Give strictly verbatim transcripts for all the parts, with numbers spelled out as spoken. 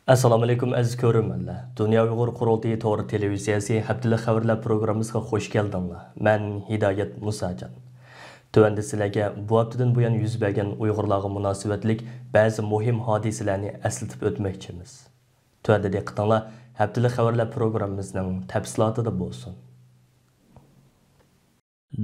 ئەسسالامۇئەلەيكۇم، ئەزىز كۆرۈرمەنلەر! دۇنيا ئۇيغۇر قۇرۇلتىيى تور تېلېۋىزىيەسى ھەپتىلىك خەۋەرلەر پروگراممىسىغا خۇش كەلدىڭلار. مەن ھىدايەت مۇساجان. تۆۋەندە سىلەرگە بۇ ھەپتىدىن بۇيان يۈز بەرگەن ئۇيغۇرلارغا مۇناسىۋەتلىك بەزى مۇھىم ھادىسىلەرنى ئەسلىتىپ ئۆتمەكچىمىز. تۆۋەندە دىققىتىڭلار ھەپتىلىك خەۋەرلەر پروگراممىمىزنىڭ تەپسىلاتىدا بولسۇن.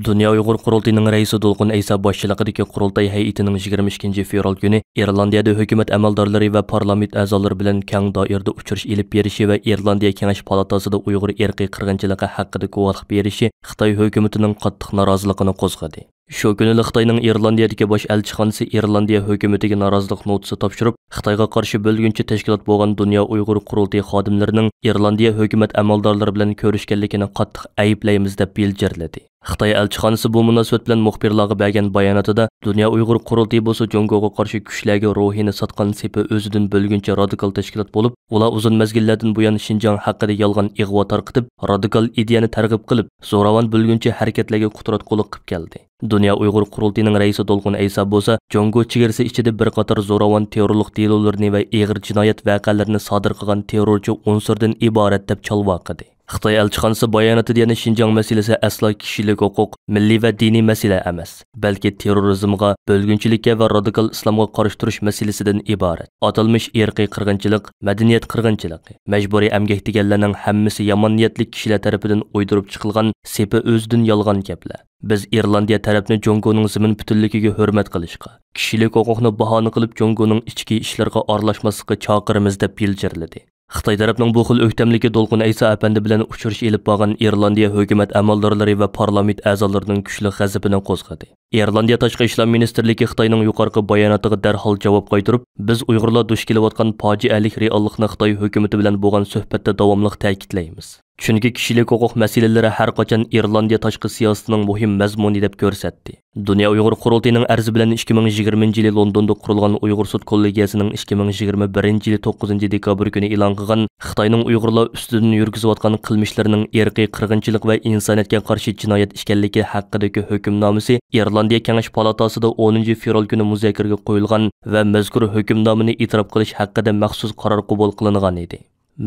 دۇنيا ئۇيغۇر قۇرۇلتىيىنىڭ رەئىسى دولقۇن ئەيسا باشچىلىقىدىكى قۇرۇلتاي ھەيئىتىنىڭ يىگىرمە ئىككىنچى فېۋرال كۈنى ئىرلاندىيەدە ھۆكۈمەت ئەمەلدارلىرى ۋە پارلامېنت ئەزالىرى بىلەن كەڭ دائىرىدە ئۇچرىشىش ئېلىپ بېرىشى ۋە ئىرلاندىيە كېڭەش پالاتاسىدا ئۇيغۇر ئىرقىي قىرغىنچىلىقى ھەققىدە گۇۋاھلىق بېرىشى خىتاي ھۆكۈمىتىنىڭ قاتتىق نارازىلىقىنى قوزغىدى. شۇ كۈنىلا خىتاينىڭ ئىرلاندىيەدىكى باش ئەلچىخانىسى ئىرلاندىيە ھۆكۈمىتىگە نارازىلىق نوتىسى تاپشۇرۇپ، خىتايغا قارشى بۆلگۈنچى تەشكىلات بولغان دۇنيا ئۇيغۇر قۇرۇلتىيى خادىملىرىنىڭ ئىرلاندىيە ھۆكۈمەت ئەمەلدارلىرى بىلەن كۆرۈشكەنلىكىنى قاتتىق ئەيىبلەيمىز، دەپ ۋىلجىرلىدى. خىتاي ئەلچىخانىسى بۇ مۇناسىۋەت بىلەن مۇخبىرلارغا بەرگەن باياناتىدا، دۇنيا ئۇيغۇر قۇرۇلتىيى بولسا جۇڭگوغا قارشى كۈچلەرگە روھىنى ساتقان سېپى ئۆزىدىن بۆلگۈنچى رادىكال تەشكىلات بولۇپ، ئۇلار ئۇزۇن مەزگىللەردىن بۇيان شىنجاڭ ھەققىدە يالغان ئىغۋا تارقىتىپ، رادىكال ئىدىيەنى تەرغىب قىلىپ، زوراۋان بۆلگۈنچى ھەرىكەتلەرگە قۇتراتقۇلۇق قىلىپ كەلدى. دۇنيا ئۇيغۇر قۇرۇلتىيىنىڭ رەئىسى دولقۇن ئەيسا بولسا، جۇڭگو چېگرىسى ئىچىدە بىر قاتار زوراۋان تېررورلۇق دېلولىرىنى ۋە ئېغىر جىنايەت ۋەقەلىرىنى سادىر قىلغان تېررورچى ئۇنسۇردىن ئىبارەت، دەپ چالۋاقىدى. خىتاي ئەلچىخانىسى باياناتىدا يەنە شىنجاڭ مەسىلىسى ئەسلا كىشىلىك ھوقۇق، مىللىي ۋە دىنىي مەسىلە ئەمەس، بەلكى تېررورىزمغا، بۆلگۈنچىلىككە ۋە رادىكال ئىسلامغا قارشى تۇرۇش مەسىلىسىدىن ئىبارەت. ئاتالمىش ئىرقىي قىرغىنچىلىق، مەدەنىيەت قىرغىنچىلىقى، مەجبۇرىي ئەمگەك دېگەنلەرنىڭ ھەممىسى يامان نىيەتلىك كىشىلەر تەرىپىدىن ئويدۇرۇپ چىقىلغان سېپى ئۆزىدىن يالغان گەپلەر. بىز ئىرلاندىيە تەرەپنى جۇڭگونىڭ زېمىن پۈتۈنلۈكىگە ھۆرمەت قىلىشقا، كىشىلىك ھوقۇقنى باھانە قىلىپ جۇڭگونىڭ ئىچكى ئىشلىرىغا ئارىلاشماسلىققا چاقىرىمىز، دەپ ۋىلجىرلىدى. خىتاي تەرەپنىڭ بۇ خىل ئۆكتەملىكى دولقۇن ئەيسا ئەپەندى بىلەن ئۇچرىشىش ئېلىپ بارغان ئىرلاندىيە ھۆكۈمەت ئەمەلدارلىرى ۋە پارلامېنت ئەزالىرىنىڭ كۈچلۈك غەزىپىنى قوزغىدى. ئىرلاندىيە تاشقى ئىشلار مىنىستىرلىكى خىتاينىڭ يۇقىرىقى باياناتىغا دەرھال جاۋاب قايتۇرۇپ، بىز ئۇيغۇرلار دۇچ كېلىۋاتقان پاجىئەلىك رېئاللىقنى خىتاي ھۆكۈمىتى بىلەن بولغان سۆھبەتتە داۋاملىق تەكىتلەيمىز. چۈنكى كىشىلىك ھوقۇق مەسىلىلىرى ھەر قاچان ئىرلاندىيە تاشقى سىياسىتىنىڭ مۇھىم مەزمۇنى، دەپ كۆرسەتتى. دۇنيا ئۇيغۇر قۇرۇلتىيىنىڭ ئەرزى بىلەن ئىككى مىڭ يىگىرمىنچى يىلى لوندوندا قۇرۇلغان ئۇيغۇر سوت كوللېگىيەسىنىڭ ئىككى مىڭ يىگىرمە بىرىنچى يىلى توققۇزىنچى دېكابىر كۈنى ئېلان قىلغان خىتاينىڭ ئۇيغۇرلار ئۈستىدىن يۈرگۈزۈۋاتقان قىلمىشلىرىنىڭ ئىرقىي قىرغىنچىلىق ۋە ئىنسانىيەتكە قارشى جىنايەت ئىكەنلىكى ھەققىدىكى ھۆكۈمنامىسى ئىرلاندىيە كېڭەش پالاتاسىدا ئونىنچى فېۋرال كۈنى مۇزاكىرىگە قويۇلغان ۋە مەزكۇر ھۆكۈمنامىنى ئېتىراپ قىلىش ھەققىدە مەخسۇس قارار قوبۇل قىلىنغان ئىدى.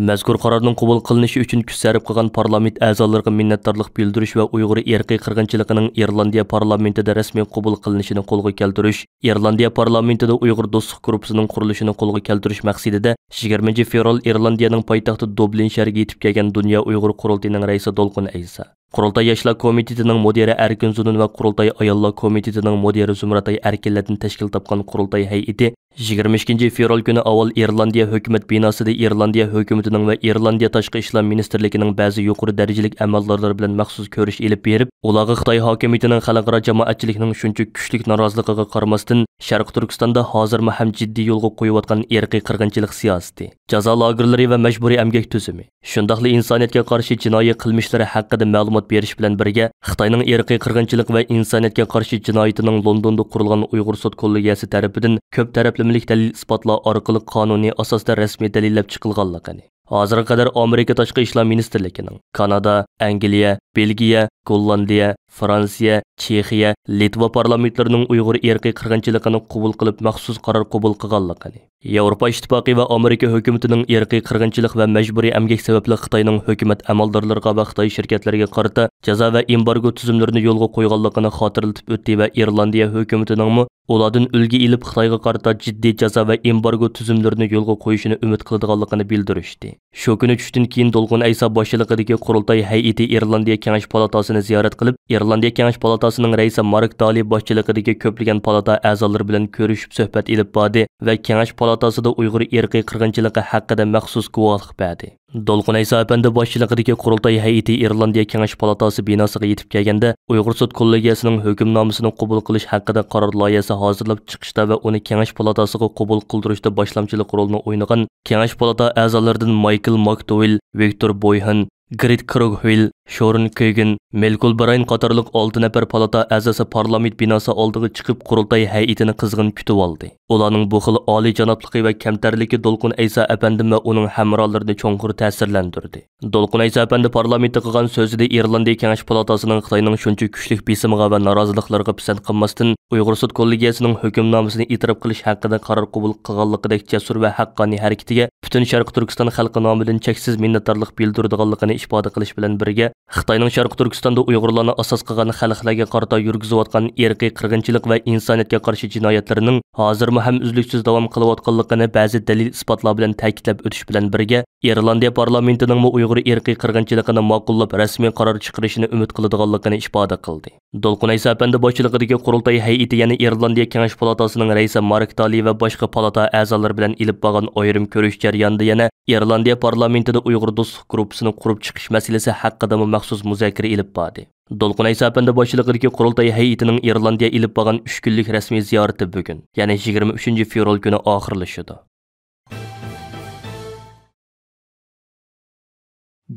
مەزكۇر قارارنىڭ قوبۇل قىلىنىشى ئۈچۈن كۈچ سەرپ قىلغان پارلامېنت ئەزالىرىغا مىننەتدارلىق بىلدۈرۈش ۋە ئۇيغۇر ئىرقىي قىرغىنچىلىقىنىڭ ئىرلاندىيە پارلامېنتىدا رەسمىي قوبۇل قىلىنىشىنى قولغا كەلتۈرۈش، ئىرلاندىيە پارلامېنتىدا ئۇيغۇر دوستلۇق گۇرۇپپىسىنىڭ قۇرۇلۇشىنى قولغا كەلتۈرۈش مەقسىتىدە يىگىرمىنچى فېۋرال ئىرلاندىيەنىڭ پايتەختى دوبلىن شەھىرىگە يېتىپ كەلگەن دۇنيا ئۇيغۇر قۇرۇلتىيىنىڭ رەئىسى دولقۇن ئەيسا، قۇرۇلتاي ياشلار كومىتېتىنىڭ مۇدىرى ئەركىن زۇنۇن ۋە قۇرۇلتاي ئاياللار كومىتېتىنىڭ مۇدىرى زۇمرەتئاي ئەركىنلەردىن تەشكىل تاپقان قۇرۇلتاي ھەيئىتى يىگىرمە ئىككىنچى فېۋرال كۈنى ئاۋۋال ئىرلاندىيە ھۆكۈمەت بىناسىدا ئىرلاندىيە ھۆكۈمىتىنىڭ ۋە ئىرلاندىيە تاشقى ئىشلار مىنىستىرلىكىنىڭ بەزى يۇقىرى دەرىجىلىك ئەمەلدارلىرى بىلەن مەخسۇس كۆرۈش ئېلىپ بېرىپ، ئۇلارغا خىتاي ھاكىمىيىتىنىڭ خەلقئارا جامائەتچىلىكنىڭ شۇنچە كۈچلۈك نارازىلىقىغا قارىماستىن، شەرقىي تۈركىستاندا ھازىرمۇ ھەم جىددىي يولغا قويۇۋاتقان ئىرقىي قىرغىنچىلىق سىياسىتى، جازا لاگېرلىرى ۋە مەجبۇرىي ئەمگەك تۈزۈمى، شۇنداقلا ئىنسانىيەتكە قارشى جىنايى قىلمىشلىرى ھەققىدە مەلۇمات بېرىش بىلەن بىرگە، خىتاينىڭ ئىرقىي قىرغىنچىلىق ۋە ئىنسانىيەتكە قارشى جىنايىتىنىڭ لوندوندا قۇرۇلغان ئۇيغۇر سوت كوللېگىيەسى تەرىپىدىن كۆپ تەرەپلىمىلىك دەلىل-ئىسپاتلار ئارقىلىق قانۇنىي ئاساستا رەسمىي دەلىللەپ چىقىلغانلىقىنى، ھازىرغا قەدەر ئامېرىكا تاشقى ئىشلار مىنىستىرلىكىنىڭ، كانادا، ئەنگلىيە، بېلگىيە، گوللاندىيە، فرانسىيە، چېخىيە، لىتۋا پارلامېنتلىرىنىڭ ئۇيغۇر ئىرقىي قىرغىنچىلىقىنى قوبۇل قىلىپ مەخسۇس قارار قوبۇل قىلغانلىقىنى، ياۋروپا ئىتتىپاقى ۋە ئامېرىكا ھۆكۈمىتىنىڭ ئىرقىي قىرغىنچىلىق ۋە مەجبۇرىي ئەمگەك سەۋەبلىك خىتاينىڭ ھۆكۈمەت ئەمەلدارلىرىغا ۋە خىتاي شىركەتلىرىگە قارىتا جازا ۋە ئېمبارگو تۈزۈملىرىنى يولغا قويغانلىقىنى خاتىرىلىتىپ ئۆتتى ۋە ئىرلاندىيە ھۆكۈمىتىنىڭمۇ ئۇلاردىن ئۈلگە ئېلىپ خىتايغا قارىتا جىددىي جازا ۋە ئېمبارگو تۈزۈملىرىنى يولغا قويۇشىنى ئۈمىد قىلىدىغانلىقىنى بىلدۈرۈشتى. شۇ كۈنى چۈشتىن كېيىن دولقۇن ئەيسا باشچىلىقىدىكى قۇرۇلتاي ھەيئىتى ئىرلاندىيە كېڭەش پالاتاسىنى زىيارەت قىلىپ، ئىرلاندىيە كېڭەش پالاتاسىنىڭ رەئىسى مارك دالى باشچىلىقىدىكى كۆپلىگەن پالاتا ئەزالىرى بىلەن كۆرۈشۈپ سۆھبەت ئېلىپ باردى ۋە كېڭەش پالاتاسىدا ئۇيغۇر ئىرقىي قىرغىنچىلىقى ھەققىدە مەخسۇس گۇۋاھلىق بەردى. دولقۇن ئەيسا ئەپەندى باشچىلىقىدىكى قۇرۇلتاي ھەيئىتى ئىرلاندىيە كېڭەش پالاتاسى بىناسىغا يېتىپ كەلگەندە، ئۇيغۇر سوت كوللېگىيەسىنىڭ ھۆكۈمنامىسىنى قوبۇل قىلىش ھەققىدە قارار لايىھەسى ھازىرلاپ چىقىشتا ۋە ئۇنى كېڭەش پالاتاسىغا قوبۇل قىلدۇرۇشتا باشلامچىلىق رولىنى ئوينىغان كېڭەش پالاتا ئەزالىرىدىن مايكل ماكدوۋېل، ۋىكتور بويھان، گرېت كروكھويل، شورېن كۆگىن، مېلكول براين قاتارلىق ئالتە نەپەر پالاتا ئەزاسى پارلامېنت بىناسى ئالدىغا چىقىپ، قۇرۇلتاي ھەيئىتىنى قىزغىن كۈتۈۋالدى. ئۇلارنىڭ بۇ خىل ئالىيجانابلىقى ۋە كەمتەرلىكى دولقۇن ئەيسا ئەپەندىم ۋە ئۇنىڭ ھەمراھلىرىنى چوڭقۇر تەسىرلەندۈردى. دولقۇن ئەيسا ئەپەندى پارلامېنتتا قىلغان سۆزىدە ئىرلاندىيە كېڭەش پالاتاسىنىڭ خىتاينىڭ شۇنچە كۈچلۈك بېسىمىغا ۋە نارازىلىقلىرىغا پىسەنت قىلماستىن، ئۇيغۇر سوت كوللېگىيەسىنىڭ ھۆكۈمنامىسىنى ئېتىراپ قىلىش ھەققىدە قارار قوبۇل قىلغانلىقىدەك جەسۇر ۋە ھەققانىي ھەرىكىتىگە پۈتۈن شەرقىي تۈركىستان خەلقى نامىدىن چەكسىز مىننەتدارلىق بىلدۈرىدىغانلىقىنى ئىپادە قىلىش بىلەن بىرگە، خىتاينىڭ شەرقىي تۈركىستاندا ئۇيغۇرلارنى ئاساس قىلغان خەلقلەرگە قارىتا يۈرگۈزۈۋاتقان ئىرقىي قىرغىنچىلىق ۋە ئىنسانىيەتكە قارشى جىنايەتلىرىنىڭ ھازىرمۇ ھەم ئۈزلۈكسىز داۋام قىلىۋاتقانلىقىنى بەزى دەلىل-ئىسپاتلار بىلەن تەكىتلەپ ئۆتۈش بىلەن بىرگە، ئىرلاندىيە پارلامېنتىنىڭمۇ ئۇيغۇر ئىرقىي قىرغىنچىلىقىنى ماقۇللاپ رەسمىي قارار چىقىرىشىنى ئۈمىد قىلىدىغانلىقىنى ئىپادە قىلدى. دولقۇن ئەيسا ئەپەندى باشچىلىقىدىكى قۇرۇلتاي ھەيئىتى يەنە ئىرلاندىيە كېڭەش پالاتاسىنىڭ رەئىسى مارك دالى ۋە باشقا پالاتا ئەزالىرى بىلەن ئېلىپ بارغان ئايرىم كۆرۈش جەريانىدا يەنە ئىرلاندىيە پارلامېنتىدا ئۇيغۇر دوستلۇق گۇرۇپپىسىنى قۇرۇپ چىقىش مەسىلىسى ھەققىدىمۇ مەخسۇس مۇزاكىرە ئېلىپ باردى. دولقۇن ئەيسا ئەپەندى باشچىلىقىدىكى قۇرۇلتاي ھەيئىتىنىڭ ئىرلاندىيە ئېلىپ بارغان ئۈچ كۈنلۈك رەسمىي زىيارىتى بۈگۈن، يەنى يىگىرمە ئۈچىنچى فېۋرال كۈنى ئاخىرلىشىدۇ.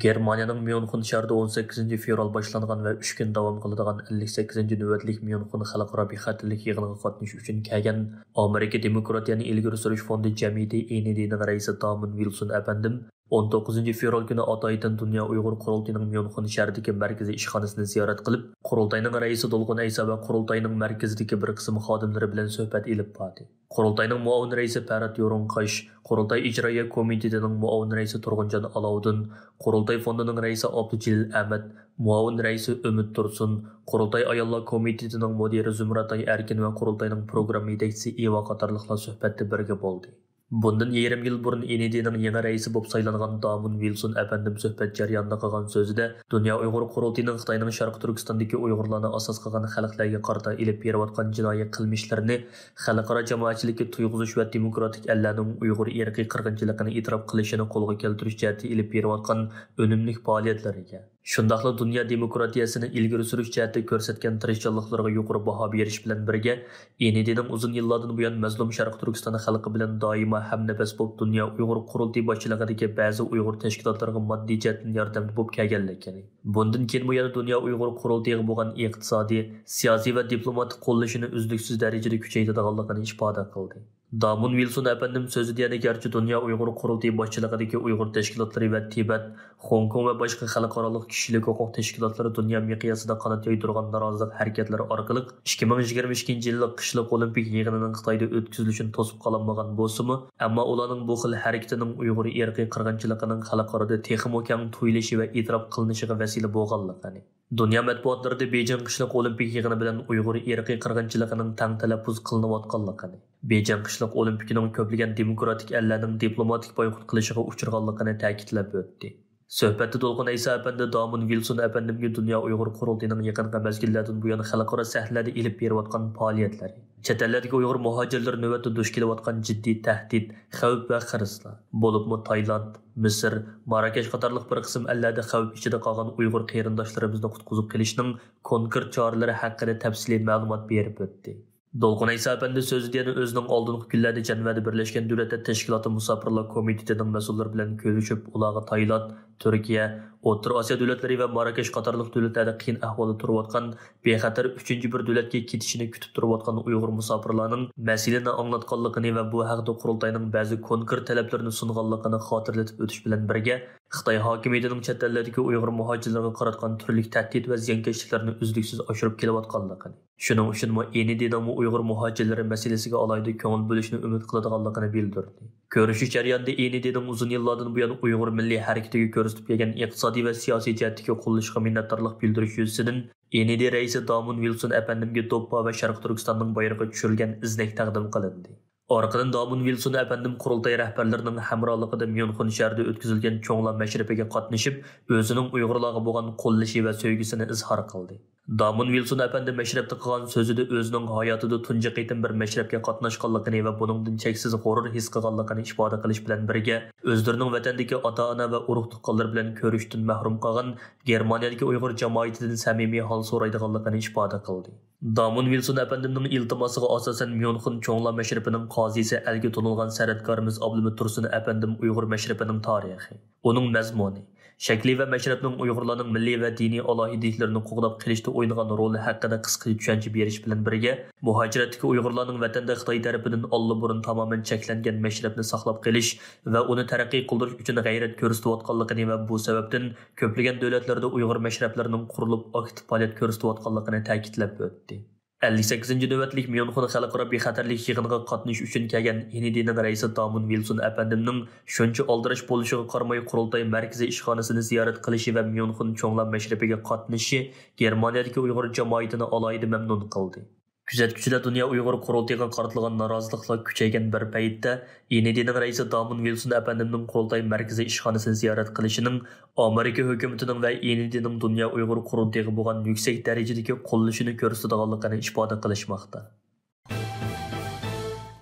گېرمانىيەنىڭ ميۇنخېن شەھىرىدە ئون سەككىزىنچى فېۋرال باشلانغان ۋە ئۈچ كۈن داۋام قىلىدىغان ئەللىك سەككىزىنچى نۆۋەتلىك ميۇنخېن خەلقئارا بىخەتەرلىك يىغىنىغا قاتنىشىش ئۈچۈن كەلگەن ئامېرىكا دېموكراتىيەنى ئىلگىرى سۈرۈش فوندى جەمئىيىتى ئېنىدىنىڭ رەئىسى دامون ۋىلسون ئەپەندىم ئون توققۇزىنچى فېۋرال كۈنى ئاتايىتىن دۇنيا ئۇيغۇر قۇرۇلتىيىنىڭ ميۇنخېن شەھىرىدىكى مەركىزىي ئىشخانىسىنى زىيارەت قىلىپ، قۇرۇلتاينىڭ رەئىسى دولقۇن ئەيسا ۋە قۇرۇلتاينىڭ مەركىزىدىكى بىر قىسىم خادىملىرى بىلەن سۆھبەت ئېلىپ باردى. قۇرۇلتاينىڭ مۇئاۋىن رەئىسى پەرھات يورۇڭقاش، قۇرۇلتاي ئىجرائىيە كومىتېتىنىڭ مۇئاۋىن رەئىسى تۇرغۇنجان ئالاۋۇدىن، قۇرۇلتاي فوندىنىڭ رەئىسى ئابدۇجېلىل ئەمەت، مۇئاۋىن رەئىسى ئۈمىد تۇرسۇن، قۇرۇلتاي ئاياللار كومىتېتىنىڭ مۇدىرى زۇمرەتئاي ئەركىن ۋە قۇرۇلتاينىڭ پروگرامما يېتەكچىسى ئېۋا قاتارلىقلار سۆھبەتتە بىرگە بولدى. بۇندىن يېرىم يىل بۇرۇن ئېنىدىنىڭ يېڭى رەئىسى بولۇپ سايلانغان دامون ۋىلسون ئەپەندىم سۆھبەت جەريانىدا قىلغان سۆزىدە، دۇنيا ئۇيغۇر قۇرۇلتىيىنىڭ خىتاينىڭ شەرقىي تۈركىستاندىكى ئۇيغۇرلارنى ئاساس قىلغان خەلقلەرگە قارىتا ئېلىپ بېرىۋاتقان جىنايى قىلمىشلىرىنى خەلقئارا جامائەتچىلىككە تۇيغۇزۇش ۋە دېموكراتىك ئەللەرنىڭ ئۇيغۇر ئىرقىي قىرغىنچىلىقىنى ئېتىراپ قىلىشىنى قولغا كەلتۈرۈش جەھەتتە ئېلىپ بېرىۋاتقان ئۈنۈملۈك پائالىيەتلىرىگە، شۇنداقلا دۇنيا دېموكراتىيەسىنى ئىلگىرى سۈرۈش جەھەتتە كۆرسەتكەن تىرىشچانلىقلىرىغا يۇقىرى باھا بېرىش بىلەن بىرگە، ئېنىدىنىڭ ئۇزۇن يىللاردىن بۇيان مەزلۇم شەرقىي تۈركىستان خەلقى بىلەن دائىما ھەمنەپەس بولۇپ، دۇنيا ئۇيغۇر قۇرۇلتىيى باشچىلىقىدىكى بەزى ئۇيغۇر تەشكىلاتلىرىغا ماددىي جەھەتتىن ياردەمدە بولۇپ كەلگەنلىكىنى، بۇندىن كېيىنمۇ يەنە دۇنيا ئۇيغۇر قۇرۇلتىيىغا بولغان ئىقتىسادىي، سىياسىي ۋە دىپلوماتىك قوللىشىنى ئۈزلۈكسىز دەرىجىدە كۈچەيتىدىغانلىقىنى ئىپادە قىلدى. دامون ۋىلسون ئەپەندىم سۆزىدە يەنە، گەرچە دۇنيا ئۇيغۇر قۇرۇلتىيى باشچىلىقىدىكى ئۇيغۇر تەشكىلاتلىرى ۋە تىبەت، خوڭكوڭ ۋە باشقا خەلقئارالىق كىشىلىك ھوقۇق تەشكىلاتلىرى دۇنيا مىقياسىدا قانات يايدۇرغان نارازىلىق ھەرىكەتلىرى ئارقىلىق ئىككى مىڭ يىگىرمە ئىككىنچى يىللىق قىشلىق ئولىمپىك يىغىنىنىڭ خىتايدا ئۆتكۈزۈلۈشىنى توسۇپ قالالمىغان بولسىمۇ، ئەمما ئۇلارنىڭ بۇ خىل ھەرىكىتىنىڭ ئۇيغۇر ئىرقىي قىرغىنچىلىقىنىڭ خەلقئارادا تېخىمۇ كەڭ تۇيۇلۇشى ۋە ئېتىراپ قىلىنىشىغا ۋەسىلە بولغانلىقىنى، دۇنيا مەتبۇئاتلىرىدا بېيجىڭ قىشلىق ئولىمپىك يىغىنى بىلەن ئۇيغۇر ئىرقىي قىرغىنچىلىقىنىڭ تەڭ تەلەپپۇز قىلىنىۋاتقانلىقىنى، بېيجىڭ قىشلىق ئولىمپىكىنىڭ كۆپلىگەن دېموكراتىك ئەللەرنىڭ دىپلوماتىك بايقۇت قىلىشىغا ئۇچرىغانلىقىنى تەكىتلەپ ئۆتتى. سۆھبەتتە دولقۇن ئەيسا ئەپەندى دامون ۋىلسون ئەپەندىمگە دۇنيا ئۇيغۇر قۇرۇلتىيىنىڭ يېقىنقى مەزگىللەردىن بۇيان خەلقئارا سەھنىلەردە ئېلىپ بېرىۋاتقان پائالىيەتلىرى، چەت ئەللەردىكى ئۇيغۇر مۇھاجىرلىرى نۆۋەتتە دۇچ كېلىۋاتقان جىددىي تەھدىت، خەۋپ ۋە خىرىسلار، بولۇپمۇ تايلاند، مىسىر، ماراكەش قاتارلىق بىر قىسىم ئەللەردە خەۋپ ئىچىدە قالغان ئۇيغۇر قېرىنداشلىرىمىزنى قۇتقۇزۇپ قېلىشنىڭ كونكرېت چارىلىرى ھەققىدە تەپسىلىي مەلۇمات بېرىپ ئۆتتى. دولقۇن ئەيسا ئەپەندى سۆزىدە يەنە ئۆزىنىڭ ئالدىنقى كۈنلەردە جەنۋەدە بىرلەشكەن دۆلەتلەر تەشكىلاتى مۇساپىرلار كومىتېتىنىڭ مەسئۇللىرى بىلەن كۆرۈشۈپ، ئۇلارغا تايلاند، تۈركىيە، ئوتتۇرا ئاسىيا دۆلەتلىرى ۋە ماراكەش قاتارلىق دۆلەتلەردە قىيىن ئەھۋالدا تۇرۇۋاتقان بىخەتەر ئۈچىنچى بىر دۆلەتكە كېتىشىنى كۈتۈپ تۇرۇۋاتقان ئۇيغۇر مۇساپىرلارنىڭ مەسىلىنى ئاڭلاتقانلىقىنى ۋە بۇ ھەقتە قۇرۇلتاينىڭ بەزى كونكرېت تەلەپلىرىنى سۇنغانلىقىنى خاتىرىلىتىپ ئۆتۈش بىلەن بىرگە، خىتاي ھاكىمىيىتىنىڭ چەت ئەللەردىكى ئۇيغۇر مۇھاجىرلىرىغا قاراتقان تۈرلۈك تەھدىت ۋە زىيانكەشلىكلەرنى ئۈزلۈكسىز ئاشۇرۇپ كېلىۋاتقانلىقىنى، شۇنىڭ ئۈچۈنمۇ ئېنىدىنىڭمۇ ئۇيغۇر مۇھاجىرلىرى مەسىلىسىگە ئالاھىدە كۆڭۈل بۆلۈشنى ئۈمىد قىلىدىغانلىقىنى بىلدۈردى. كۆرۈشۈش جەريانىدا ئېنىدىنىڭ ئۇزۇن يىللاردىن بۇيان ئۇيغۇر مىللىي ھەرىكىتىگە كۆرسىتىپ كەلگەن ئىقتىسادىي ۋە سىياسىي جەھەتتىكى قوللىشىغا مىننەتدارلىق بىلدۈرۈش يۈزىسىدىن ئېنىدى رەئىسى دامون ۋىلسون ئەپەندىمگە دوپپا ۋە شەرقىي تۈركىستاننىڭ بايرىقى چۈشۈرۈلگەن ئىزنەك تەقدىم قىلىندى. ئارقىدىن دامون ۋىلسون ئەپەندىم قۇرۇلتاي رەھبەرلىرىنىڭ ھەمراھلىقىدا ميۇنخېن شەھىرىدە ئۆتكۈزۈلگەن چوڭلار مەشرىپىگە قاتنىشىپ، ئۆزىنىڭ ئۇيغۇرلارغا بولغان قوللىشى ۋە سۆيگۈسىنى ئىزھار قىلدى. دامون ۋىلسون ئەپەندى مەشرەپتە قىلغان سۆزىدە ئۆزىنىڭ ھاياتىدا تۇنجى قېتىم بىر مەشرەپكە قاتناشقانلىقىنى ۋە بۇنىڭدىن چەكسىز غۇرۇر ھېس قىلغانلىقىنى ئىپادە قىلىش بىلەن بىرگە، ئۆزلىرىنىڭ ۋەتەندىكى ئاتا-ئانا ۋە ئۇرۇق-تۇغقانلىرى بىلەن كۆرۈشۈشتىن مەھرۇم قالغان گېرمانىيەدىكى ئۇيغۇر جامائىتىدىن سەمىمىي ھال سورايدىغانلىقىنى ئىپادە قىلدى. دامون ۋىلسون ئەپەندىمنىڭ ئىلتىماسىغا ئاساسەن، ميۇنخېن چوڭلار مەشرىپىنىڭ قازىسى، ئەلگە تونۇلغان سەنئەتكارىمىز ئابلىمىت تۇرسۇن ئەپەندىم ئۇيغۇر مەشرىپىنىڭ تارىخى، ئۇنىڭ مەزمۇنى، شەكلى ۋە مەشرەپنىڭ ئۇيغۇرلارنىڭ مىللىي ۋە دىنىي ئالاھىدىلىكلىرىنى قوغداپ قېلىشتا ئوينىغان رولى ھەققىدە قىسقىچە چۈشەنچە بېرىش بىلەن بىرگە، مۇھاجىرەتتىكى ئۇيغۇرلارنىڭ ۋەتەندە خىتاي تەرىپىدىن ئاللىبۇرۇن تامامەن چەكلەنگەن مەشرەپنى ساقلاپ قېلىش ۋە ئۇنى تەرەققىي قىلدۇرۇش ئۈچۈن غەيرەت كۆرسىتىۋاتقانلىقىنى ۋە بۇ سەۋەبتىن كۆپلىگەن دۆلەتلەردە ئۇيغۇر مەشرەپلىرىنىڭ قۇرۇلۇپ، ئاكتىپ پائالىيەت كۆرسىتىۋاتقانلىقىنى تەكىتلەپ ئۆتتى. ئەللىك سەككىزىنچى نۆۋەتلىك ميۇنخېن خەلقئارا بىخەتەرلىك يىغىنىغا قاتنىشىش ئۈچۈن كەلگەن ھىندىنىڭ رەئىسى دامون ۋىلسون ئەپەندىمنىڭ شۇنچە ئالدىراش بولۇشىغا قارىماي، قۇرۇلتاي مەركىزى ئىشخانىسىنى زىيارەت قىلىشى ۋە ميۇنخېن چوڭلار مەشرىپىگە قاتنىشىشى گېرمانىيەدىكى ئۇيغۇر جامائىتىنى ئالاھىدە مەمنۇن قىلدى. كۆزەتكۈچىلەر دۇنيا ئۇيغۇر قۇرۇلتىيىغا قارىتىلغان نارازىلىقلار كۈچەيگەن بىر پەيتتە، ئىنىدىنىڭ رەئىسى دامون ۋىلسون ئەپەندىمنىڭ قۇرۇلتاي مەركىزى ئىشخانىسىنى زىيارەت قىلىشىنىڭ ئامېرىكا ھۆكۈمىتىنىڭ ۋە ئىنىدىنىڭ دۇنيا ئۇيغۇر قۇرۇلتىيىغا بولغان يۈكسەك دەرىجىدىكى قوللىشىنى كۆرسىتىدىغانلىقىنى ئىپادە قىلىشماقتا.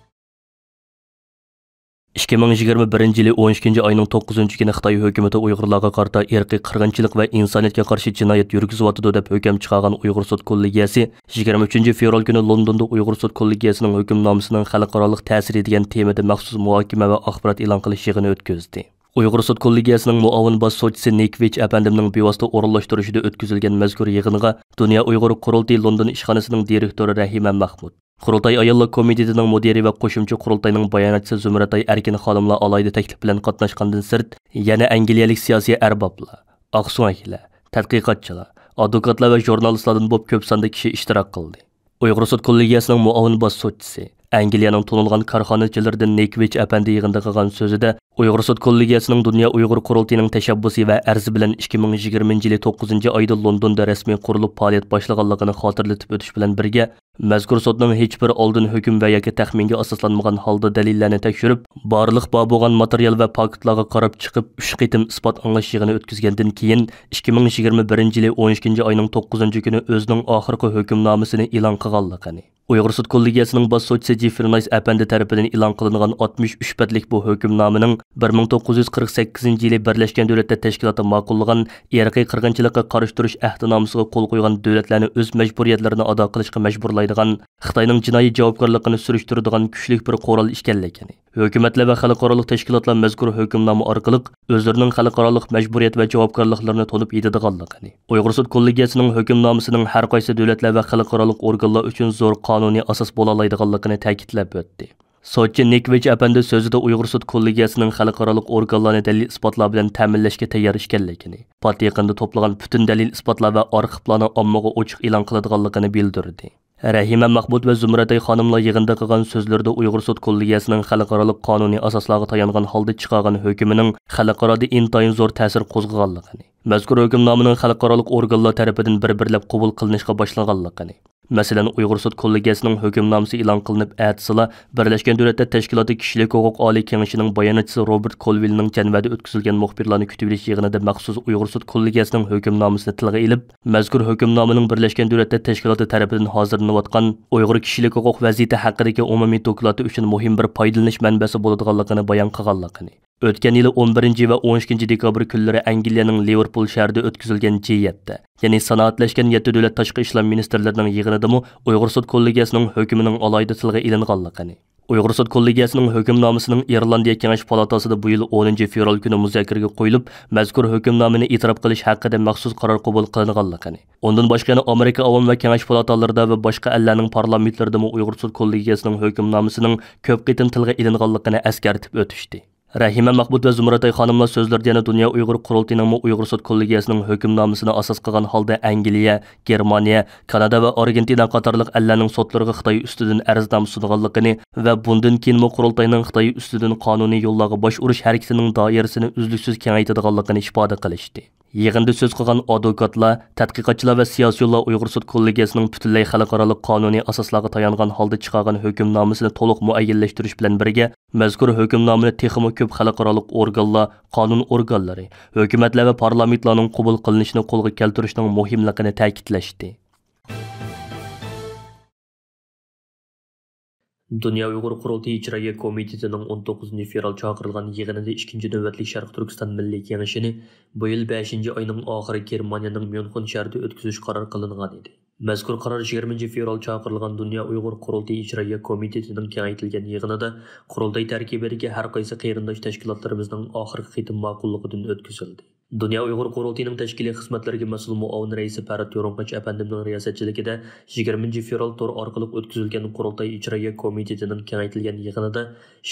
ئىككى مىڭ يىگىرمە بىرىنچى يىلى ئون ئىككىنچى ئاينىڭ توققۇزىنچى كۈنى خىتاي ھۆكۈمىتى ئۇيغۇرلارغا قارىتا ئىرقىي قىرغىنچىلىق ۋە ئىنسانىيەتكە قارشى جىنايەت يۈرگۈزۈۋاتىدۇ، دەپ ھۆكۈم چىقارغان ئۇيغۇر سوت كوللېگىيەسى يىگىرمە ئۈچىنچى فېۋرال كۈنى لوندوندا ئۇيغۇر سوت كوللېگىيەسىنىڭ ھۆكۈمنامىسىنىڭ خەلقئارالىق تەسىرى دېگەن تېمىدا مەخسۇس مۇھاكىمە ۋە ئاخبارات ئېلان قىلىش يىغىنى ئۆتكۈزدى. ئۇيغۇر سوت كوللېگىيەسىنىڭ مۇئاۋىن باش سوتچىسى نىك ۋېچ ئەپەندىمنىڭ بىۋاسىتە ئورۇنلاشتۇرۇشىدا ئۆتكۈزۈلگەن مەزكۇر يىغىنغا دۇنيا ئۇيغۇر قۇرۇلتىيى لوندون ئىشخانىسىنىڭ دىرېكتورى رەھىمە مەخمۇت، قۇرۇلتاي ئاياللار كومىتېتىنىڭ مۇدىرى ۋە قوشۇمچە قۇرۇلتاينىڭ باياناتچىسى زۇمرەتئاي ئەركىن خانىملار ئالاھىدە تەكلىپ بىلەن قاتناشقاندىن سىرت، يەنە ئەنگلىيەلىك سىياسىي ئەربابلار، ئاقسۆڭەكلەر، تەتقىقاتچىلار، ئادۋوكاتلار ۋە ژۇرنالىستلاردىن بولۇپ كۆپ ساندا كىشى ئىشتىراك قىلدى. ئۇيغۇر سوت كوللېگىيەسىنىڭ مۇئاۋىن باش سوتچىسى، ئەنگلىيەنىڭ تونۇلغان كارخانىچىلىرىدىن نىك ۋېچ ئەپەندى يىغىندا قىلغان سۆزىدە، ئۇيغۇر سوت كوللېگىيەسىنىڭ دۇنيا ئۇيغۇر قۇرۇلتىيىنىڭ تەشەببۇسى ۋە ئەرزى بىلەن ئىككى مىڭ يىگىرمىنچى يىلى توققۇزىنچى ئايدا لوندوندا رەسمىي قۇرۇلۇپ پائالىيەت باشلىغانلىقىنى خاتىرىلىتىپ ئۆتۈش بىلەن بىرگە، مەزكۇر سوتنىڭ ھېچبىر ئالدىن ھۆكۈم ۋە ياكى تەخمىنگە ئاساسلانمىغان ھالدا دەلىللەرنى تەكشۈرۈپ، بارلىق بار بولغان ماتېرىيال ۋە پاكىتلارغا قاراپ چىقىپ، ئۈچ قېتىم ئىسپات ئاڭلاش يىغىنى ئۆتكۈزگەندىن كېيىن، ئىككى مىڭ يىگىرمە بىرىنچى يىلى ئون ئىككىنچى ئاينىڭ توققۇزىنچى كۈنى ئۆزىنىڭ ئاخىرقى ھۆكۈمنامىسىنى ئېلان قىلغانلىقىنى، ئۇيغۇر سوت كوللېگىيەسىنىڭ باش سوتچىسى جېفرى نايس ئەپەندى تەرىپىدىن ئېلان قىلىنغان ئاتمىش ئۈچ بەتلىك بۇ ھۆكۈمنامىنىڭ بىر مىڭ توققۇز يۈز قىرىق سەككىزىنچى يىلى بىرلەشكەن دۆلەتلەر تەشكىلاتى ماقۇللىغان ئىرقىي قىرغىنچىلىققا قارشى تۇرۇش ئەھدىنامىسىغا قول قويغان دۆلەتلەرنى ئۆز مەجبۇرىيەتلىرىنى ئادا قىلىشقا مەجبۇرلايدىغان، خىتاينىڭ جىنايى جاۋابكارلىقىنى سۈرۈشتۈرىدىغان كۈچلۈك بىر قورال ئىكەنلىكىنى، ھۆكۈمەتلەر ۋە خەلقئارالىق تەشكىلاتلار مەزكۇر ھۆكۈمنامە ئارقىلىق ئۆزلىرىنىڭ خەلقئارالىق مەجبۇرىيەت ۋە جاۋابكارلىقلىرىنى تونۇپ يېتىدىغانلىقىنى، ئۇيغۇر سوت كوللېگىيەسىنىڭ ھۆكۈمنامىسىنىڭ ھەر قايسى دۆلەتلەر ۋە خەلقئارالىق ئورگانلار ئۈچۈن زور قانۇنىي ئاساس بولالايدىغانلىقىنى تەكىتلەپ ئۆتتى. سوتچى نىك ۋېچ ئەپەندى سۆزىدە ئۇيغۇر سوت كوللېگىيەسىنىڭ خەلقئارالىق ئورگانلارنى دەلىل-ئىسپاتلار بىلەن تەمىنلەشكە تەييار ئىكەنلىكىنى، پات يېقىندا توپلىغان پۈتۈن دەلىل-ئىسپاتلار ۋە ئارخىپلارنى ئاممىغا ئوچۇق ئېلان قىلىدىغانلىقىنى بىلدۈردى. رەھىمە مەخمۇت ۋە زۇمرەتئاي خانىملار يىغىندا قىلغان سۆزلىرىدە ئۇيغۇر سوت كوللېگىيەسىنىڭ خەلقئارالىق قانۇنىي ئاساسلارغا تايانغان ھالدا چىقارغان ھۆكمىنىڭ خەلقئارادا ئىنتايىن زور تەسىر قوزغىغانلىقىنى، مەزكۇر ھۆكۈمنامىنىڭ خەلقئارالىق ئورگانلار تەرىپىدىن بىر-بىرلەپ قوبۇل قىلىنىشقا باشلىغانلىقىنى، مەسىلەن، ئۇيغۇر سوت كوللېگىيەسىنىڭ ھۆكۈمنامىسى ئېلان قىلىنىپ ئەتىسىلا بىرلەشكەن دۆلەتلەر تەشكىلاتى كىشىلىك ھوقۇق ئالىي كېڭىشىنىڭ باياناتچىسى روبېرت كولۋىلنىڭ جەنۋەدە ئۆتكۈزۈلگەن مۇخبىرلارنى كۈتۈۋېلىش يىغىنىدا مەخسۇس ئۇيغۇر سوت كوللېگىيەسىنىڭ ھۆكۈمنامىسىنى تىلغا ئېلىپ، مەزكۇر ھۆكۈمنامىنىڭ بىرلەشكەن دۆلەتلەر تەشكىلاتى تەرىپىدىن ھازىرلىنىۋاتقان ئۇيغۇر كىشىلىك ھوقۇق ۋەزىيىتى ھەققىدىكى ئومۇمىي دوكلاتى ئۈچۈن مۇھىم بىر پايدىلىنىش مەنبەسى بولىدىغانلىقىنى بايان قىلغانلىقىنى، ئۆتكەن يىلى ئون بىرىنچى ۋە ئون ئىككىنچى دېكابىر كۈنلىرى ئەنگلىيەنىڭ لىۋېرپۇل شەھىرىدە ئۆتكۈزۈلگەن جى يەتتە، يەنى سانائەتلەشكەن يەتتە دۆلەت تاشقى ئىشلار مىنىستىرلىرىنىڭ يىغىنىدىمۇ ئۇيغۇر سوت كوللېگىيەسىنىڭ ھۆكمىنىڭ ئالاھىدە تىلغا ئېلىنغانلىقىنى، ئۇيغۇر سوت كوللېگىيەسىنىڭ ھۆكۈمنامىسىنىڭ ئىرلاندىيە كېڭەش پالاتاسىدا بۇ يىل ئونىنچى فېۋرال كۈنى مۇزاكىرىگە قويۇلۇپ، مەزكۇر ھۆكۈمنامىنى ئېتىراپ قىلىش ھەققىدە مەخسۇس قارار قوبۇل قىلىنغانلىقىنى، ئۇندىن باشقا يەنە ئامېرىكا ئاۋام ۋە كېڭەش پالاتالىرىدا ۋە باشقا ئەللەرنىڭ پارلامېنتلىرىدىمۇ ئۇيغۇر سوت كوللېگىيەسىنىڭ ھۆكۈمنامىسىنىڭ كۆپ قېتىم تىلغا ئېلىنغانلىقىنى ئەسكەرتىپ ئۆتۈشتى. رەھىمە مەخمۇت ۋە زۇمرەتئاي خانىملار سۆزلىرىدە يەنە دۇنيا ئۇيغۇر قۇرۇلتىيىنىڭمۇ ئۇيغۇر سوت كوللېگىيەسىنىڭ ھۆكۈمنامىسىنى ئاساس قىلغان ھالدا ئەنگلىيە، گېرمانىيە، كانادا ۋە ئارگېنتىنا قاتارلىق ئەللەرنىڭ سوتلىرىغا خىتاي ئۈستىدىن ئەرزنامە سۇنغانلىقىنى ۋە بۇندىن كېيىنمۇ قۇرۇلتاينىڭ خىتاي ئۈستىدىن قانۇنىي يوللارغا باش ئۇرۇش ھەرىكىتىنىڭ دائىرىسىنى ئۈزلۈكسىز كېڭەيتىدىغانلىقىنى ئىپادە قىلىشتى. يىغىندا سۆز قىلغان ئادۋوكاتلار، تەتقىقاتچىلار ۋە سىياسىيونلار ئۇيغۇر سوت كوللېگىيەسىنىڭ پۈتۈنلەي خەلقئارالىق قانۇنىي ئاساسلارغا تايانغان ھالدا چىقارغان ھۆكۈمنامىسىنى تولۇق مۇئەييەنلەشتۈرۈش بىلەن بىرگە، مەزكۇر ھۆكۈمنامىنى تېخىمۇ كۆپ خەلقئارالىق ئورگانلار، قانۇن ئورگانلىرى، ھۆكۈمەتلەر ۋە پارلامېنتلارنىڭ قوبۇل قىلىنىشىنى قولغا كەلتۈرۈشنىڭ مۇھىملىقىنى تەكىتلەشتى. دۇنيا ئۇيغۇر قۇرۇلتىيى ئىجرائىيە كومىتېتىنىڭ ئون توققۇزىنچى فېۋرال چاقىرىلغان يىغىنىدا ئىككىنچى نۆۋەتلىك شەرقىي تۈركىستان مىللىي كېڭىشىنى بۇ يىل بەشىنچى ئاينىڭ ئاخىرى گېرمانىيەنىڭ ميۇنخېن شەھىرىدە ئۆتكۈزۈش قارار قىلىنغان ئىدى. مەزكۇر قارار يىگىرمىنچى فېۋرال چاقىرىلغان دۇنيا ئۇيغۇر قۇرۇلتىيى ئىجرائىيە كومىتېتىنىڭ كېڭەيتىلگەن يىغىنىدا قۇرۇلتاي تەركىبىدىكى ھەر قايسى قېرىنداش تەشكىلاتلىرىمىزنىڭ ئاخىرقى قېتىم ماقۇللۇقىدىن ئۆتكۈزۈلدى. دۇنيا ئۇيغۇر قۇرۇلتىيىنىڭ تەشكىلىي خىزمەتلىرىگە مەسئۇل مۇئاۋىن رەئىسى پەرھات يورۇنقاچ ئەپەندىمنىڭ رىياسەتچىلىكىدە يىگىرمىنچى فېۋرال تور ئارقىلىق ئۆتكۈزۈلگەن قۇرۇلتاي ئىجرائىيە كومىتېتىنىڭ كېڭەيتىلگەن يىغىنىدا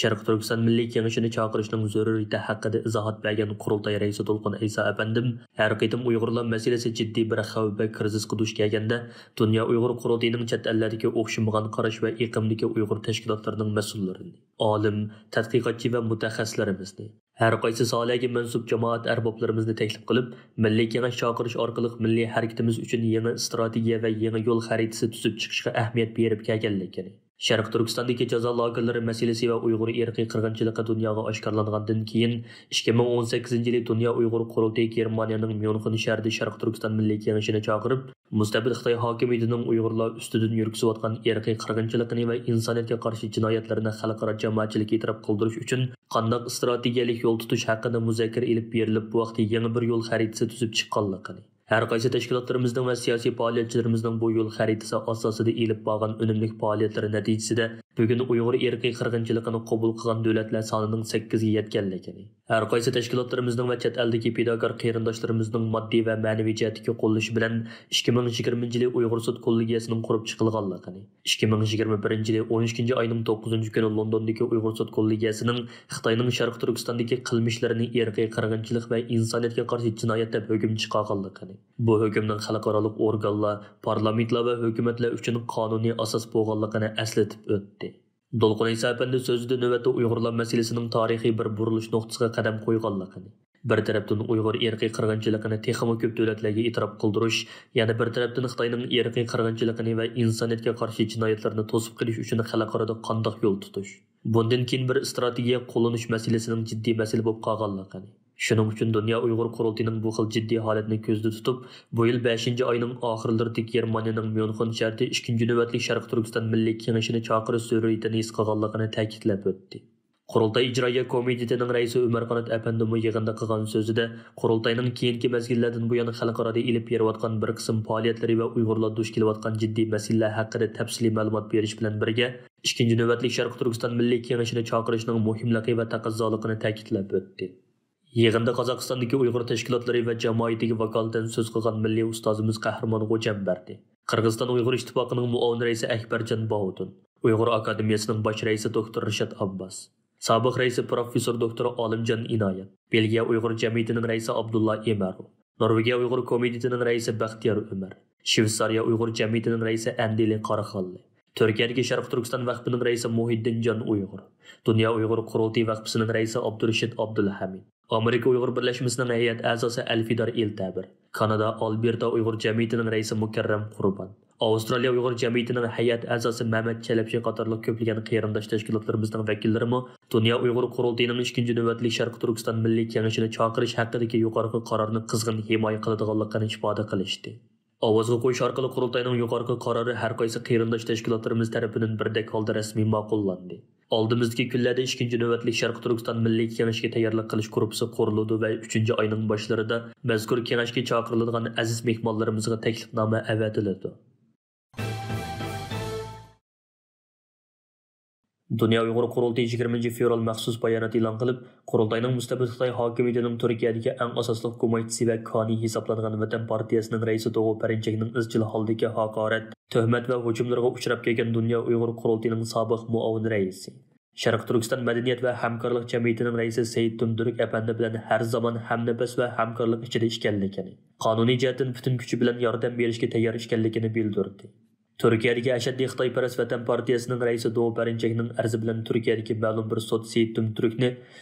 شەرقىي تۈركىستان مىللىي كېڭىشىنى چاقىرىشنىڭ زۆرۈرىيىتى ھەققىدە ئىزاھات بەرگەن قۇرۇلتاي رەئىسى دولقۇن ئەيسا ئەپەندىم، ھەر قېتىم ئۇيغۇرلار مەسىلىسى جىددىي بىر خەۋپ ۋە كىرىزىسقا دۇچ كەلگەندە، دۇنيا ئۇيغۇر قۇرۇلتىيىنىڭ چەت ئەللەردىكى ئوخشىمىغان قاراش ۋە ئېقىمدىكى ئۇيغۇر تەشكىلاتلىرىنىڭ مەسئۇللىرىنى، ئالىم، تەتقىقاتچى ۋە مۇتەخەسسىسلىرىمىزنى، ھەر قايسى ساھەلەرگە مەنسۇپ جامائەت ئەربابلىرىمىزنى تەكلىپ قىلىپ، مىللىي كېڭەش چاقىرىش ئارقىلىق مىللىي ھەرىكىتىمىز ئۈچۈن يېڭى ئىستراتېگىيە ۋە يېڭى يول خەرىتىسى تۈزۈپ چىقىشقا ئەھمىيەت بېرىپ كەلگەنلىكىنى، شەرقىي تۈركىستاندىكى جازا لاگېرلىرى مەسىلىسى ۋە ئۇيغۇر ئىرقىي قىرغىنچىلىقى دۇنياغا ئاشكارىلانغاندىن كېيىن، ئىككى مىڭ ئون سەككىزىنچى يىلى دۇنيا ئۇيغۇر قۇرۇلتىيى گېرمانىيەنىڭ ميۇنخېن شەھىرىدە شەرقىي تۈركىستان مىللىي كېڭىشىنى چاقىرىپ، مۇستەبىت خىتاي ھاكىمىيىتىنىڭ ئۇيغۇرلار ئۈستىدىن يۈرگۈزۈۋاتقان ئىرقىي قىرغىنچىلىقىنى ۋە ئىنسانىيەتكە قارشى جىنايەتلىرىنى خەلقئارا جامائەتچىلىككە ئېتىراپ قىلدۇرۇش ئۈچۈن قانداق ئىستراتېگىيەلىك يول تۇتۇش ھەققىدە مۇزاكىرە ئېلىپ بېرىلىپ، بۇ ھەقتە يېڭى بىر يول خەرىتىسى تۈزۈپ چىققانلىقىنى، ھەر قايسى تەشكىلاتلىرىمىزنىڭ ۋە سىياسىي پائالىيەتچىلىرىمىزنىڭ بۇ يول خەرىتىسى ئاساسىدا ئېلىپ بارغان ئۈنۈملۈك پائالىيەتلىرى نەتىجىسىدە، بۈگۈن ئۇيغۇر ئىرقىي قىرغىنچىلىقىنى قوبۇل قىلغان دۆلەتلەر سانىنىڭ سەككىزگە يەتكەنلىكىنى، ھەر قايسى تەشكىلاتلىرىمىزنىڭ ۋە چەت ئەلدىكى پىداكار قېرىنداشلىرىمىزنىڭ ماددىي ۋە مەنىۋى جەھەتتىكى قوللىشى بىلەن، ئىككى مىڭ يىگىرمىنچى يىلى ئۇيغۇر سوت كوللېگىيەسىنىڭ قۇرۇپ چىقىلغانلىقىنى، ئىككى مىڭ يىگىرمە بىرىنچى يىلى ئون ئىككىنچى ئاينىڭ توققۇزىنچى كۈنى لوندوندىكى ئۇيغۇر سوت كوللېگىيەسىنىڭ خىتاينىڭ شەرقىي تۈركىستاندىكى قىلمىشلىرىنى ئىرقىي قىرغىنچىلىق ۋە ئىنسانىيەتكە قارشى جىنايەت دەپ ھۆكۈم چىقارغانلىقىنى، بۇ ھۆكۈمنىڭ خەلقئارالىق ئورگانلار، پارلامېنتلار ۋە ھۆكۈمەتلەر ئۈچۈن قانۇنىي ئاساس بولغانلىقىنى ئەسلىتىپ ئۆتتى. دولقۇن ئەيسا ئەپەندى سۆزىدە نۆۋەتتە ئۇيغۇرلار مەسىلىسىنىڭ تارىخىي بىر بۇرۇلۇش نۇقتىسىغا قەدەم قويغانلىقىنى، بىر تەرەپتىن ئۇيغۇر ئىرقىي قىرغىنچىلىقىنى تېخىمۇ كۆپ دۆلەتلەرگە ئېتىراپ قىلدۇرۇش، يەنە بىر تەرەپتىن خىتاينىڭ ئىرقىي قىرغىنچىلىقىنى ۋە ئىنسانىيەتكە قارشى جىنايەتلىرىنى توسۇپ قېلىش ئۈچۈن خەلقئارادا قانداق يول تۇتۇش، بۇندىن كېيىن بىر ئىستراتېگىيە قوللىنىش مەسىلىسىنىڭ جىددىي مەسىلە بولۇپ قالغانلىقىنى، شۇنىڭ ئۈچۈن دۇنيا ئۇيغۇر قۇرۇلتىيىنىڭ بۇ خىل جىددىي ھالەتنى كۆزدە تۇتۇپ، بۇ يىل بەشىنچى ئاينىڭ ئاخىرلىرىدا گېرمانىيەنىڭ ميۇنخېن شەھىرىدە ئىككىنچى نۆۋەتلىك شەرقىي تۈركىستان مىللىي كېڭىشىنى چاقىرىش زۆرۈرىيىتىنى ھېس قىلغانلىقىنى تەكىتلەپ ئۆتتى. قۇرۇلتاي ئىجرائىيە كومىتېتىنىڭ رەئىسى ئۆمەر قانات ئەپەندىمۇ يىغىندا قىلغان سۆزىدە، قۇرۇلتاينىڭ كېيىنكى مەزگىللەردىن بۇيان خەلقئارادا ئېلىپ بېرىۋاتقان بىر قىسىم پائالىيەتلىرى ۋە ئۇيغۇرلار دۇچ كېلىۋاتقان جىددىي مەسىلىلەر ھەققىدە تەپسىلىي مەلۇمات بېرىش بىلەن بىرگە، ئىككىنچى نۆۋەتلىك شەرقىي تۈركىستان مىللىي كېڭىشىنى چاقىرىشنىڭ مۇھىملىقى ۋە تەقەززالىقىنى تەكىتلەپ ئۆتتى. يىغىندا قازاقىستاندىكى ئۇيغۇر تەشكىلاتلىرى ۋە جامائىتىگە ۋاكالىتەن سۆز قىلغان مىللىي ئۇستازىمىز قەھرىمان غوجامبەردى، قىرغىزىستان ئۇيغۇر ئىتتىپاقىنىڭ مۇئاۋىن رەئىسى ئەكبەرجان باۋۇدۇن، ئۇيغۇر ئاكادېمىيەسىنىڭ باش رەئىسى دوكتور رىشات ئابباس، سابىق رەئىسى پروفېسسور دوكتور ئالىمجان ئىنايەت، بېلگىيە ئۇيغۇر جەمئىيىتىنىڭ رەئىسى ئابدۇللا ئېمەرو، نورۋېگىيە ئۇيغۇر كومىتېتىنىڭ رەئىسى بەختىيار ئۆمەر، شۋېتسارىيە ئۇيغۇر جەمئىيىتىنىڭ رەئىسى ئەندىلى قاراخانلى، تۈركىيەدىكى شەرقىي تۈركىستان ۋەقپىنىڭ رەئىسى مۇھىددىن جان ئۇيغۇر، دۇنيا ئۇيغۇر قۇرۇلتىيى ۋەقپىسىنىڭ رەئىسى ئابدۇرېشىت ئابدۇلھەمىد، ئامېرىكا ئۇيغۇر بىرلەشمىسىنىڭ ھەيئەت ئەزاسى ئەلفىدار ئېلتەبىر، كانادا ئالبېرتا ئۇيغۇر جەمئىيىتىنىڭ رەئىسى مۇكەررەم قۇربان، ئاۋسترالىيە ئۇيغۇر جەمئىيىتىنىڭ ھەيئەت ئەزاسى مەمەت چەلەپچى قاتارلىق كۆپلىگەن قېرىنداش تەشكىلاتلىرىمىزنىڭ ۋەكىللىرىمۇ دۇنيا ئۇيغۇر قۇرۇلتىيىنىڭ ئىككىنچى نۆۋەتلىك شەرقىي تۈركىستان مىللىي كېڭىشىنى چاقىرىش ھەققىدىكى يۇقىرىقى قارارنى قىزغىن ھىمايە قىلىدىغانلىقىنى ئىپادە قىلىشتى. ئاۋازغا قويۇش ئارقىلىق قۇرۇلتاينىڭ يۇقىرىقى قارارى ھەر قايسى قېرىنداش تەشكىلاتلىرىمىز تەرىپىدىن بىردەك ھالدا رەسمىي ماقۇللاندى. ئالدىمىزدىكى كۈنلەردە ئىككىنچى نۆۋەتلىك شەرقىي تۈركىستان مىللىي كېڭىشىگە تەييارلىق قىلىش گۇرۇپپىسى قۇرۇلىدۇ ۋە ئۈچىنچى ئاينىڭ باشلىرىدا مەزكۇر كېڭەشكە چاقىرىلىدىغان ئەزىز مېھمانلىرىمىزغا تەكلىپنامە ئەۋەتىلىدۇ. دۇنيا ئۇيغۇر قۇرۇلتىيى يىگىرمىنچى فېۋرال مەخسۇس بايانات ئېلان قىلىپ، قۇرۇلتاينىڭ مۇستەبىت خىتاي ھاكىمىيىتىنىڭ تۈركىيەدىكى ئەڭ ئاساسلىق كومايتچىسى ۋە كانى ھېسابلانغان ۋەتەن پارتىيەسىنىڭ رەئىسى دوغۇ پەرىنچەكنىڭ ئىزچىل ھالدىكى ھاقارەت، تۆھمەت ۋە ھۇجۇملىرىغا ئۇچراپ كەلگەن دۇنيا ئۇيغۇر قۇرۇلتىيىنىڭ سابىق مۇئاۋىن رەئىسى، شەرقىي تۈركىستان مەدەنىيەت ۋە ھەمكارلىق جەمئىيىتىنىڭ رەئىسى سېيىت تۈمتۈرك ئەپەندى بىلەن ھەر زامان ھەمنەپەس ۋە ھەمكارلىق ئىچىدە ئىكەنلىكىنى، قانۇنىي جەھەتتىن پۈتۈن كۈچى بىلەن ياردەم بېرىشكە تەييار ئىكەنلىكىنى بىلدۈردى. تۈركىيەدىكى ئەشەددىي خىتايپەرەس ۋەتەنپەرۋەر پارتىيەسىنىڭ رەئىسى دوغۇ پەرىنچەكنىڭ ئەرزى بىلەن تۈركىيەدىكى مەلۇم بىر سوت سېيىت تۈمتۈركنى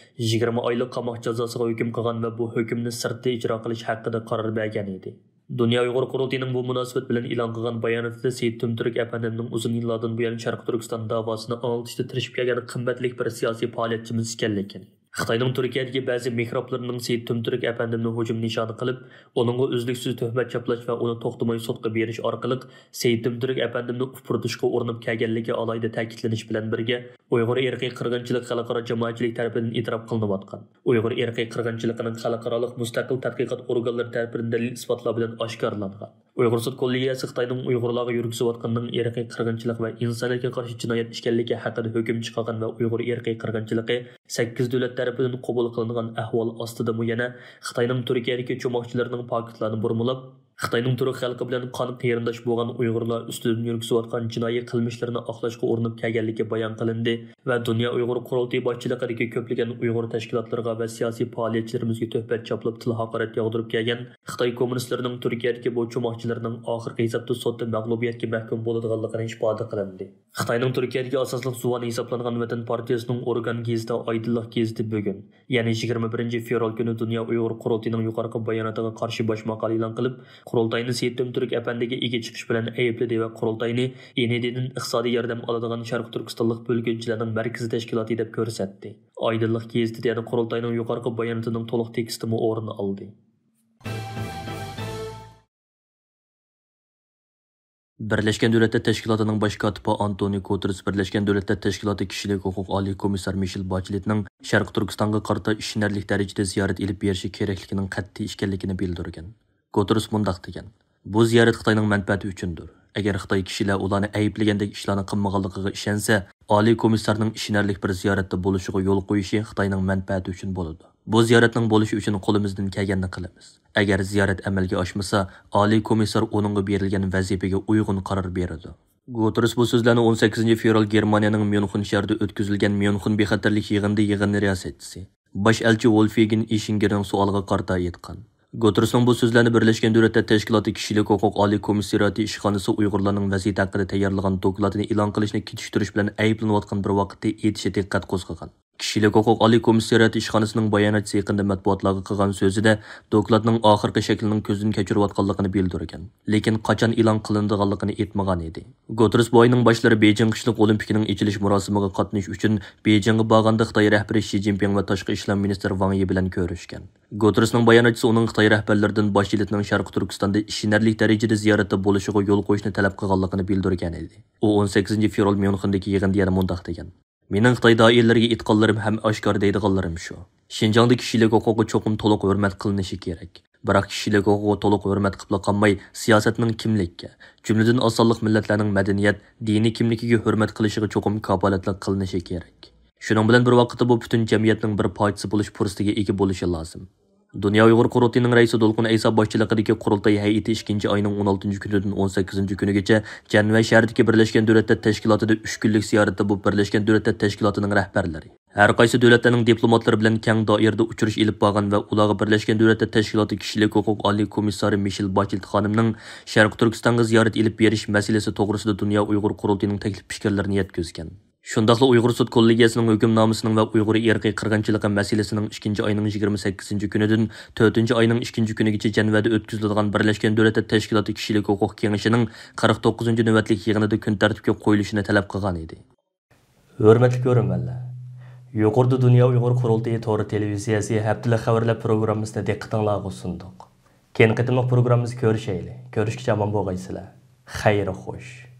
يىگىرمە ئايلىق قاماق جازاسىغا ھۆكۈم قىلغان ۋە بۇ ھۆكۈمنى سىرتتا ئىجرا قىلىش ھەققىدە قارار بەرگەن ئىدى. دۇنيا ئۇيغۇر قۇرۇلتىيىنىڭ بۇ مۇناسىۋەت بىلەن ئېلان قىلغان باياناتىدا سېيىت تۈمتۈرك ئەپەندىمنىڭ ئۇزۇن يىللاردىن بۇيان شەرقىي تۈركىستان داۋاسىنى ئاڭلىتىشتا تىرىشىپ كەلگەن قىممەتلىك بىر سىياسىي پائالىيەتچىمىز ئىكەنلىكىنى، خىتاينىڭ تۈركىيەدىكى بەزى مىھرابلىرىنىڭ سېيىت تۈمتۈرك ئەپەندىمنى ھۇجۇم نىشانى قىلىپ، ئۇنىڭغا ئۈزلۈكسىز تۆھمەت چاپلاش ۋە ئۇنى توختىماي سوتقا بېرىش ئارقىلىق سېيىت تۈمتۈرك ئەپەندىمنى ئۇپرىتىشقا ئۇرۇنۇپ كەلگەنلىكى ئالاھىدە تەكىتلىنىش بىلەن بىرگە، ئۇيغۇر ئىرقىي قىرغىنچىلىق خەلقئارا جامائەتچىلىك تەرىپىدىن ئېتىراپ قىلىنىۋاتقان، ئۇيغۇر ئىرقىي قىرغىنچىلىقىنىڭ خەلقئارالىق مۇستەقىل تەتقىقات ئورگانلىرى تەرىپىدىن دەلىل-ئىسپاتلار بىلەن ئاشكارىلانغان، ئۇيغۇر سوت كوللېگىيەسى خىتاينىڭ ئۇيغۇرلارغا يۈرگۈزۈۋاتقىنىنىڭ ئىرقىي قىرغىنچىلىق ۋە ئىنسانىيەتكە قارشى جىنايەت ئىكەنلىكى ھەققىدە ھۆكۈم چىقارغان ۋە ئۇيغۇر ئىرقىي قىرغىنچىلىقى سەككىز دۆلەت تەرىپىدىن قوبۇل قىلىنغان ئەھۋال ئاستىدىمۇ يەنە خىتاينىڭ تۈركىيەدىكى چوماقچىلىرىنىڭ پاكىتلارنى بۇرمىلاپ، خىتاينىڭ تۈرك خەلقى بىلەن قان قېرىنداش بولغان ئۇيغۇرلار ئۈستىدىن يۈرگۈزۈۋاتقان جىنايى قىلمىشلىرىنى ئاقلاشقا ئۇرۇنۇپ كەلگەنلىكى بايان قىلىندى ۋە دۇنيا ئۇيغۇر قۇرۇلتىيى باشچىلىقىدىكى كۆپلىگەن ئۇيغۇر تەشكىلاتلىرىغا ۋە سىياسىي پائالىيەتچىلىرىمىزگە تۆھپە چاپلاپ، تىل ھاقارەت ياغدۇرۇپ كەلگەن خىتاي كوممۇنىستلىرىنىڭ تۈركىيەدىكى بۇ چوماقچىلىرىنىڭ ئاخىرقى ھېسابتا سوتتا مەغلۇبىيەتكە مەھكۇم بولىدىغانلىقىنى ئىپادە قىلىندى. خىتاينىڭ تۈركىيەدىكى ئاساسلىق زۇۋانى ھېسابلانغان ۋەتەن پارتىيىسىنىڭ ئورگان گېزىتى ئايدىنلىق گېزىتى بۈگۈن، يەنى يىگىرمە بىرىنچى فېۋرال كۈنى دۇنيا ئۇيغۇر قۇرۇلتىيىنىڭ يۇقىرىقى باياناتىغا قارشى باش ماقالە ئېلان قىلىپ، قۇرۇلتاينى سېيىت ئۆمتۈرك ئەپەندىگە ئىگە چىقىش بىلەن ئەيىبلىدى ۋە قۇرۇلتاينى ئىنىدىدىن ئىقتىسادىي ياردەم ئالىدىغان شەرقىي تۈركىستانلىق بۆلگۈنچىلەرنىڭ مەركىزىي تەشكىلاتى دەپ كۆرسەتتى. ئايدىنلىق گېزىتىدە يەنە قۇرۇلتاينىڭ يۇقىرىقى باياناتىنىڭ تولۇق تېكىستىمۇ ئورۇن ئالدى. بىرلەشكەن دۆلەتلەر تەشكىلاتىنىڭ باش كاتىپى ئانتونىيو گۇتېررېس بىرلەشكەن دۆلەتلەر تەشكىلاتى كىشىلىك ھوقۇق ئالىي كومىسسارى مىشېل باچېلېتنىڭ شەرقىي تۈركىستانغا قارىتا ئىشىنەرلىك دەرىجىدە زىيارەت ئېلىپ بېرىشى كېرەكلىكىنىڭ قەتئىي ئىكەنلىكىنى بىلدۈرگەن. گۇتېررېس مۇنداق دېگەن: «بۇ زىيارەت خىتاينىڭ مەنپەئەتى ئۈچۈندۇر. ئەگەر خىتاي كىشىلەر ئۇلارنى ئەيىبلىگەندەك ئىشلارنى قىلمىغانلىقىغا ئىشەنسە، ئالىي كومىسسارنىڭ ئىشىنەرلىك بىر زىيارەتتە بولۇشىغا يول قويۇشى خىتاينىڭ مەنپەئەتى ئۈچۈن بولىدۇ. بۇ زىيارەتنىڭ بولۇشى ئۈچۈن قولىمىزدىن كەلگەننى قىلىمىز. ئەگەر زىيارەت ئەمەلگە ئاشمىسا، ئالىي كومىسسار ئۇنىڭغا بېرىلگەن ۋەزىپىگە ئۇيغۇن قارار بېرىدۇ.» گۇتېررېس بۇ سۆزلەرنى ئون سەككىزىنچى فېۋرال گېرمانىيەنىڭ ميۇنخېن شەھىرىدە ئۆتكۈزۈلگەن ميۇنخېن بىخەتەرلىك يىغىنىدا يىغىن رىياسەتچىسى، باش ئەلچى ۋولفگېن ئىشىنگېرنىڭ سوئالىغا قارىتا ئېيتقان. گۇتېررېسنىڭ بۇ سۆزلەرنى بىرلەشكەن دۆلەتلەر تەشكىلاتى كىشىلىك ھوقۇق ئالىي كومىسسارىئاتى ئىشخانىسى ئۇيغۇرلارنىڭ ۋەزىيىتى ھەققىدە تەييارلىغان دوكلاتىنى ئېلان قىلىشنى كېچىكتۈرۈش بىلەن ئەيىبلىنىۋاتقان بىر ۋاقىتتا ئېيتىشى دىققەت قوزغىغان. كىشىلىك ھوقۇق ئالىي كومىسسارىئاتى ئىشخانىسىنىڭ باياناتچىسى يېقىندا مەتبۇئاتلارغا قىلغان سۆزىدە دوكلاتنىڭ ئاخىرقى شەكلىنىڭ كۆزدىن كەچۈرۈۋاتقانلىقىنى بىلدۈرگەن، لېكىن قاچان ئېلان قىلىنىدىغانلىقىنى ئېيتمىغان ئىدى. گۇتېررېس بۇ ئاينىڭ باشلىرى بېيجىڭ قىشلىق ئولىمپىكىنىڭ ئېچىلىش مۇراسىمىغا قاتنىشىش ئۈچۈن بېيجىڭغا بارغاندا خىتاي رەھبىرى شى جىنپىڭ ۋە تاشقى ئىشلار مىنىستىرى ۋاڭ يى بىلەن كۆرۈشكەن. گۇتېررېسنىڭ باياناتچىسى ئۇنىڭ خىتاي رەھبەرلىرىدىن باش ئېلچىنىڭ شەرقىي تۈركىستاندا ئىشىنەرلىك دەرىجىدە زىيارەتتە بولۇشىغا يول قويۇشنى تەلەپ قىلغانلىقىنى بىلدۈرگەن ئىدى. ئۇ ئون سەككىزىنچى فېۋرال ميۇنخېندىكى يىغىندا يەنە مۇنداق دېگەن: «مېنىڭ خىتاي دائىرىلىرىگە ئېيتقانلىرىم ھەم ئاشكارا دەيدىغانلىرىم شۇ. شىنجاڭدا كىشىلىك ھوقۇققا چوقۇم تولۇق ھۆرمەت قىلىنىشى كېرەك. بىراق كىشىلىك ھوقۇققا تولۇق ھۆرمەت قىلىپلا قالماي، سىياسەتنىڭ كىملىككە، جۈملىدىن ئاز سانلىق مىللەتلەرنىڭ مەدەنىيەت، دىنىي كىملىكىگە ھۆرمەت قىلىشىغا چوقۇم كاپالەتلىك قىلىنىشى كېرەك. شۇنىڭ بىلەن بىر ۋاقىتتا، بۇ پۈتۈن جەمئىيەتنىڭ بىر پارچىسى بولۇش پۇرسىتىگە ئىگە بولۇشى لازىم.» دۇنيا ئۇيغۇر قۇرۇلتىيىنىڭ رەئىسى دولقۇن ئەيسا باشچىلىقىدىكى قۇرۇلتاي ھەيئىتى ئىككىنچى ئاينىڭ ئون ئالتىنچى كۈنىدىن ئون سەككىزىنچى كۈنىگىچە جەنۋە شەھىرىدىكى بىرلەشكەن دۆلەتلەر تەشكىلاتىدا ئۈچ كۈنلۈك زىيارەتتە بۇ بىرلەشكەن دۆلەتلەر تەشكىلاتىنىڭ رەھبەرلىرى، ھەر قايسى دۆلەتلەرنىڭ دىپلوماتلىرى بىلەن كەڭ دائىرىدە ئۇچرىشىش ئېلىپ بارغان ۋە ئۇلارغا بىرلەشكەن دۆلەتلەر تەشكىلاتى كىشىلىك ھوقۇق ئالىي كومىسسارى مىشېل باچېلېت خانىمنىڭ شەرقىي تۈركىستانغا زىيارەت ئېلىپ بېرىش مەسىلىسى توغرىسىدا دۇنيا ئۇيغۇر قۇرۇلتىيىنىڭ تەكلىپ پىكىرلىرىنى يەتكۈزگەن. شۇنداقلا ئۇيغۇر سوت كوللېگىيەسىنىڭ ھۆكۈمنامىسىنىڭ ۋە ئۇيغۇر ئىرقىي قىرغىنچىلىقى مەسىلىسىنىڭ ئىككىنچى ئاينىڭ يىگىرمە سەككىزىنچى كۈنىدىن تۆتىنچى ئاينىڭ ئىككىنچى كۈنىگىچە جەنۋەدە ئۆتكۈزۈلىدىغان بىرلەشكەن دۆلەتلەر تەشكىلاتى كىشىلىك ھوقۇق كېڭىشىنىڭ قىرىق توققۇزىنچى نۆۋەتلىك يىغىنىدا كۈن تەرتىپكە قويۇلۇشىنى تەلەپ قىلغان ئىدى. ھۆرمەتلىك كۆرۈرمەنلەر، يۇقىرىدا دۇنيا ئۇيغۇر قۇرۇلتىيى تور تېلېۋىزىيەسى ھەپتىلىك خەۋەرلەر پروگراممىسىنى دىققىتىڭلارغا سۇندۇق. كېيىنكى قېتىملىق پروگراممىمىزدا كۆرۈشەيلى. كۆرۈشكىچە ئامان بولغايسىلەر. خەير خوش.